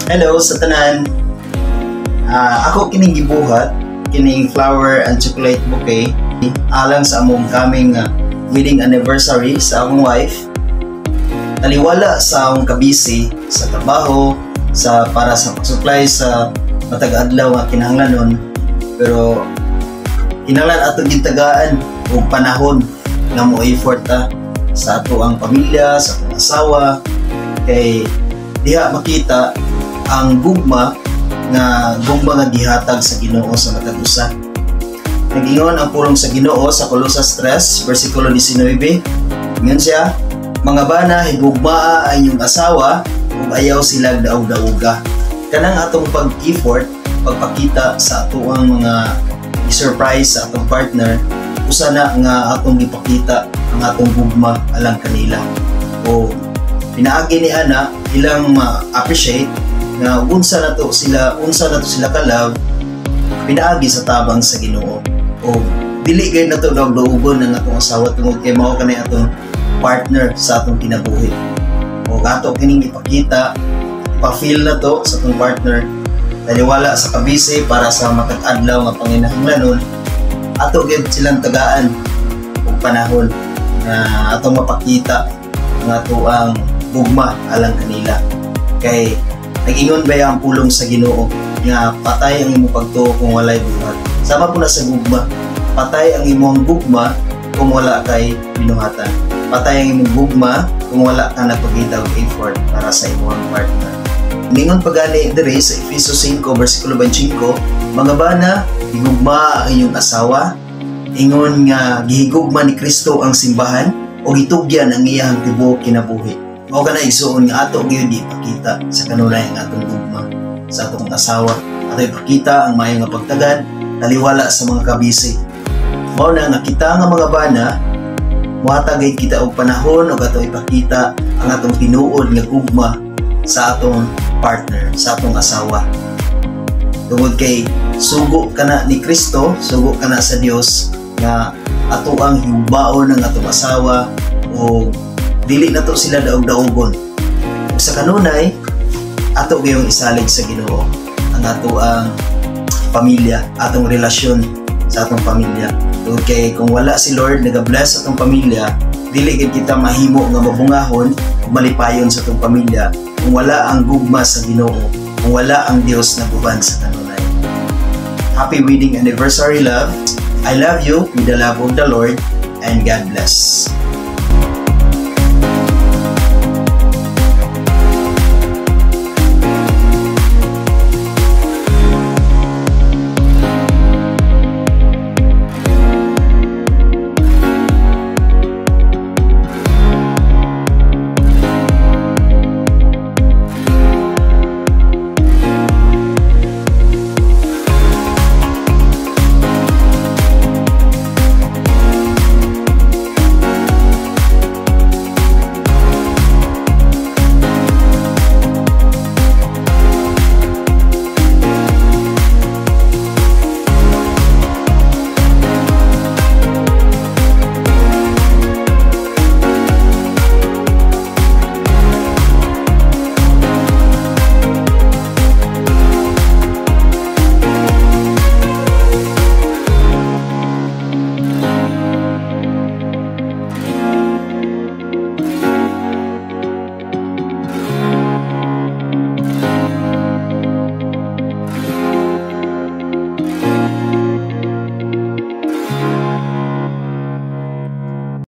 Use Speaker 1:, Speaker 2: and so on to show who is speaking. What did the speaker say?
Speaker 1: Hello sa tanan. Ako kining gibuhat kining flower and chocolate bouquet alang sa among coming wedding anniversary sa akong wife. Taliwala sa akong kabisi sa trabaho, sa para sa pag-supply sa matag adlaw nga kinahanglanon, pero kinahanglan ato gintagaan og panahon nga mo effort ta sa ato ang pamilya, sa atong asawa, kay diha makita ang gugma nga gihatag sa Ginoo sa matag usa. Nag-ingon ang pulong sa Ginoo sa Colosas 3 versikulo 19. Ingon siya, "Mga bana, higugmaa ang inyong asawa ug ayaw sila daog-daoga." Kanang atong pag-effort, pagpakita sa atoang mga i-surprise sa atong partner, usa na nga atong gipakita ang atong gugma alang kanila. O pinaagi ni ana ilang ma-appreciate nga unsa na to sila ka-love pinaagi sa tabang sa Ginoo. O dili gayud nato daog-daogon ang atong asawa tungod kay mao kanay atong partner sa atong kinabuhi. O ato kining ipakita, ipa-feel na to sa atong partner, taliwala sa kabisi para sa matag adlaw nga panginahanglanon, ato gyud silang tagaan og panahon nga atong mapakita ang atoang gugma alang kanila. Kay nag-ingon ba ang pulong sa Ginoo nga patay ang imong pagtuo kung walay buhat? Sama po na sa gugma. Patay ang imong gugma kung wala kay binuhatan. Patay ang imong gugma kung wala ka nagpakita og effort para sa imong partner. Ningon pa gani diri sa Efeso 5 versikulo 25, "Mga bana, higugma ang inyong asawa, ingon nga gihigugma ni Kristo ang simbahan ug gitugyan ang iyang tibuok kinabuhi." Mao kana, igsuon, nga ato gyud ipakita sa kanunay ang atong gugma sa atong asawa. Ato ipakita ang maayo nga pagtagad taliwala sa mga kabisi. Mao na nga kita nga mga bana, muhatag kita og panahon ug ato ipakita ang atong tinuod nga gugma sa atong partner, sa atong asawa. Tungod kay sugo kana ni Kristo, sugo kana sa Dios nga ato ang higugmaon ng atong asawa o dili na to sila daog-daogon. Ug sa kanunay, ato gayong isalig sa Ginoo ang ato ang pamilya, atong relasyon sa atong pamilya. Tungod kay kung wala si Lord nagabless sa atong pamilya, dili gid kita mahimo nga mabungahon ug malipayon sa atong pamilya kung wala ang gugma sa Ginoo, kung wala ang Dios na guban sa kanunay. Happy wedding anniversary, love. I love you with the love of the Lord and God bless.